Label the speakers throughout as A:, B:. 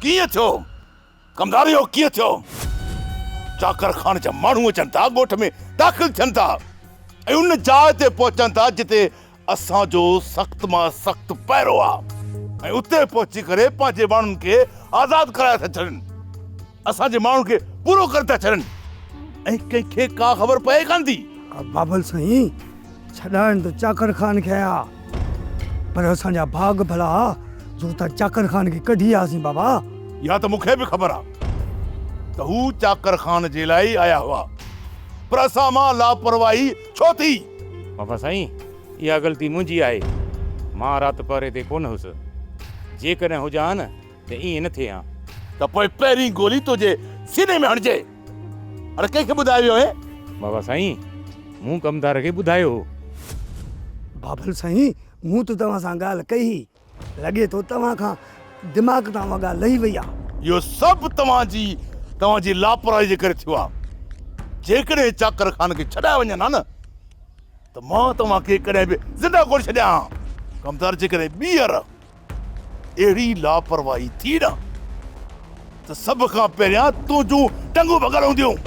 A: ڪيئن ٿيو؟ ڪمدار اهو ڪيئن ٿيو؟ چاڪر خان جا ماڻهو اچن ٿا، ڳوٺ ۾ داخل ٿين ٿا ۽ ان جاء تي پهچن ٿا جتي اسان جو سخت مان سخت پهرو آ ۽ اتي پهچي ڪري پنهنجي ماڻهن کي آزاد ڪرائي ٿا ڇڏن، اسان جي ماڻهن کي پورو ڪري ٿا ڇڏن ۽ ڪنهن کي ڪا خبر پئي ڪانه ٿي.
B: بابل سائين ڇڏائڻ ته چاڪر خان کي آيا پر اسان جا ڀاڳ ڀلا جو اتان چاڪر خان کي ڪڍي آياسين بابا.
A: اها ته مون کي به خبر آ ته هو چاڪر خان جي لاء ئي آيا هئا پر اسان مان لاپرواهي ڇو ٿي؟
C: بابا سائين اها غلطي منهنجي آهي مان رات پهري تي ڪونه هيس جيڪڏهن هجان ها نه ته ائين نه ٿئي ها.
A: ته پوء پهرين گولي تنهنجي سيني ۾ هڻجي. اڙي ڪنهن کي ٻڌائي ويو هئين؟
C: بابا سائين مون ڪمدار کي ٻڌايو هو.
B: بابل سائين مون ته توهان سان ڳالهه ڪئي هئي. لڳي ٿو توهان کان دماغ تان اها ڳالهه لهي وئي آهي.
A: اهو سڀ توهان جي توهان جي لاپرواهي جي ڪري ٿيو آهي. جيڪڏهن چاڪر خان کي ڇڏائي وڃن ها نه ته مان توهان کي ڪڏهن به زنده ڪونه ڇڏيان ها. ڪمدار جيڪڏهن ٻيهر اهڙي لاپرواهي ٿي نه ته سڀ کان پهريان تنهنجون ٽنگون ڀڳل هونديون.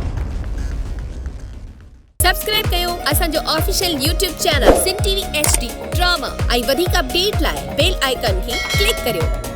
D: سبسڪرائب ڪيو اسان جو official YouTube channel Sindh T V H D drama ۽ وڌيڪ اپڊيٽ لاء بيل آئيڪان کي ڪلڪ ڪريو.